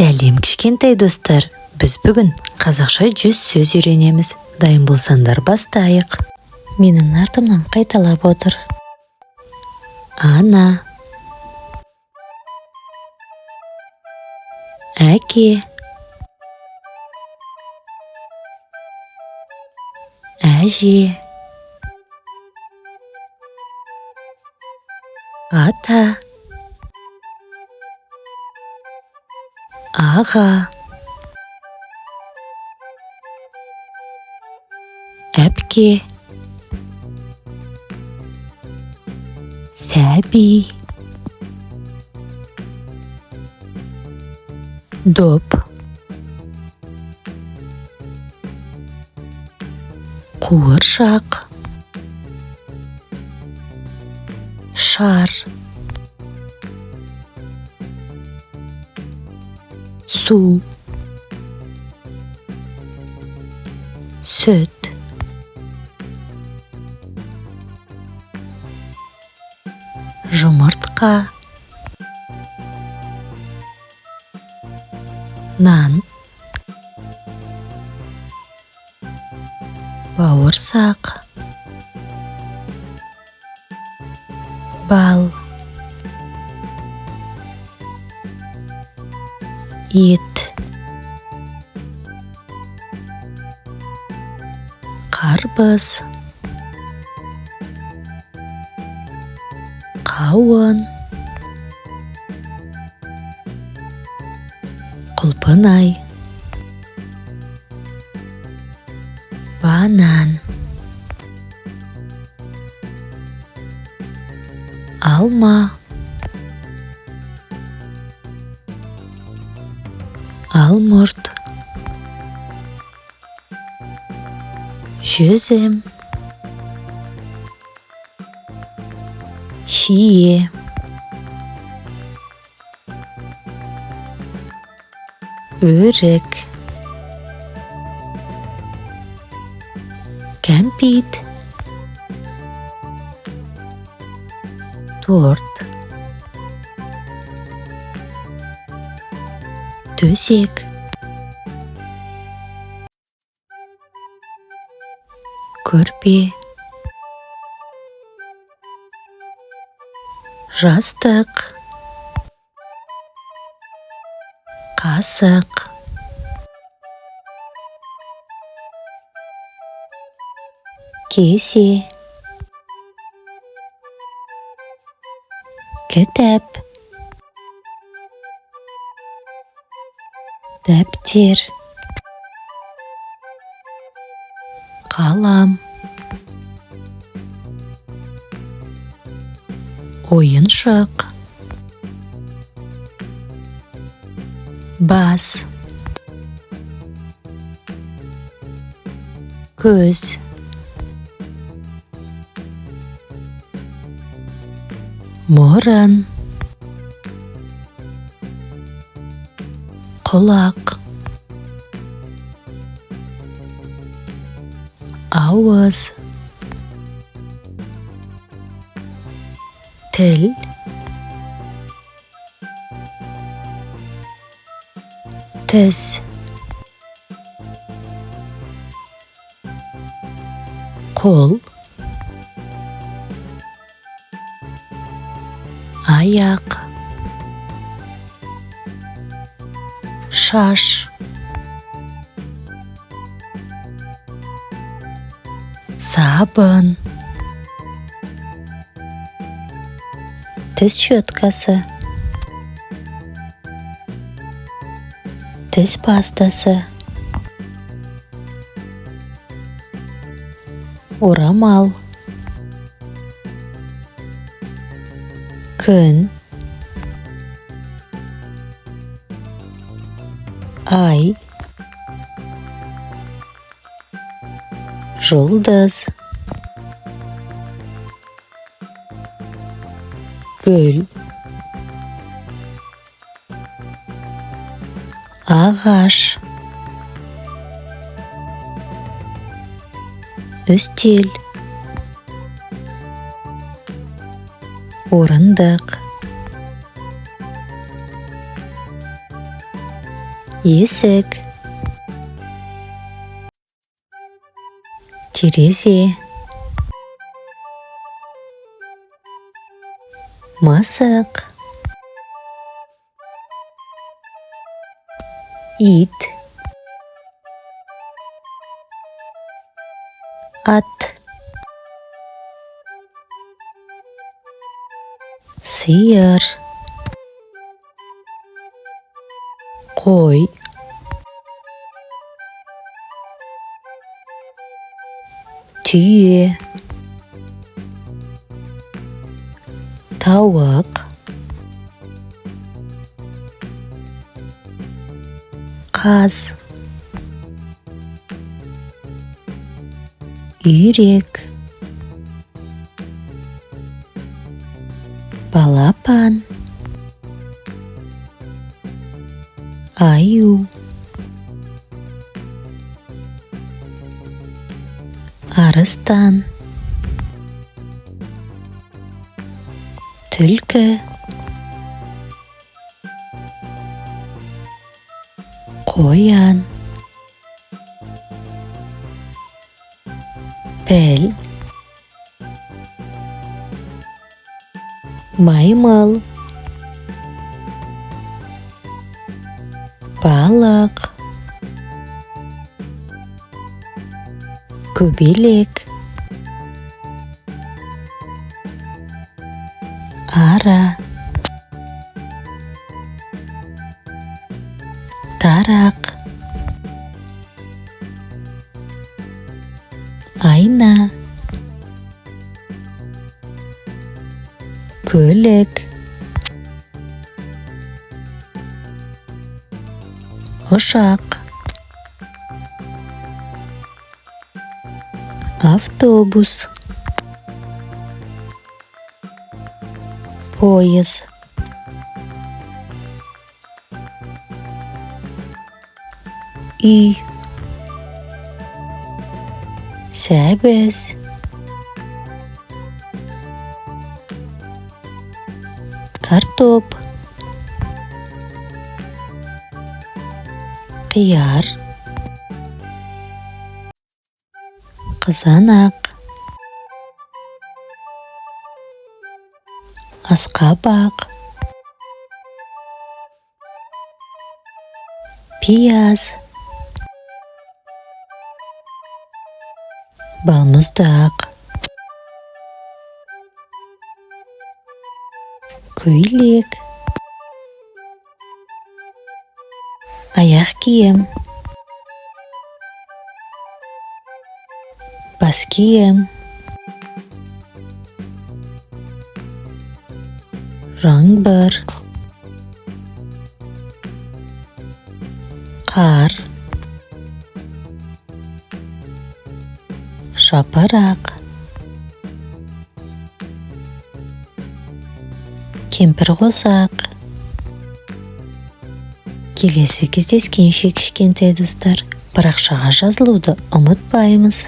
Сәлем, кішкентай достар! Біз бүгін қазақша 100 сөз үйренеміз. Дайын болсаңдар, бастайық. Менің артымнан қайталап отыр. Ана, әке, әже, ата, аға, әпке, сәби, доп, қуыршақ, шар, су, сүт, жұмыртқа, нан, бауырсақ, бал, ет, қарбыз, қауын, құлпынай, банан, алма, алмұрт, жүзім, шие, өрік, кәмпит, торт, төсек, көрпе, жастық, қасық, кесе, кітап, дәптер, қалам, ойыншық, бас, көз, мұрын, құлақ, ауыз, тіл, тіс, қол, аяқ, шаш, сабын, тіс щеткасы, тіс пастасы, орамал, күн, ай, жұлдыз, гүл, ағаш, үстел, орындық, Есік, терезе, мысық, ит, ат, сиыр, қой, түйе, тауық, қаз, үйрек, балапан, аю, арыстан, түлкі, қоян, піл, маймыл, балық, көбелек, ара, тарақ, айна, көлік, ұшақ, автобус, пойыз, үй, сәбіз, картоп, қияр, қызанақ, асқабақ, пияз, балмұздақ, көйлек, аяқ киім, бас киім, жаңбыр, қар, жапырақ, кемпірқосақ. Келесі кездескенше, кішкентай достар, парақшаға жазылуды ұмытпаймыз.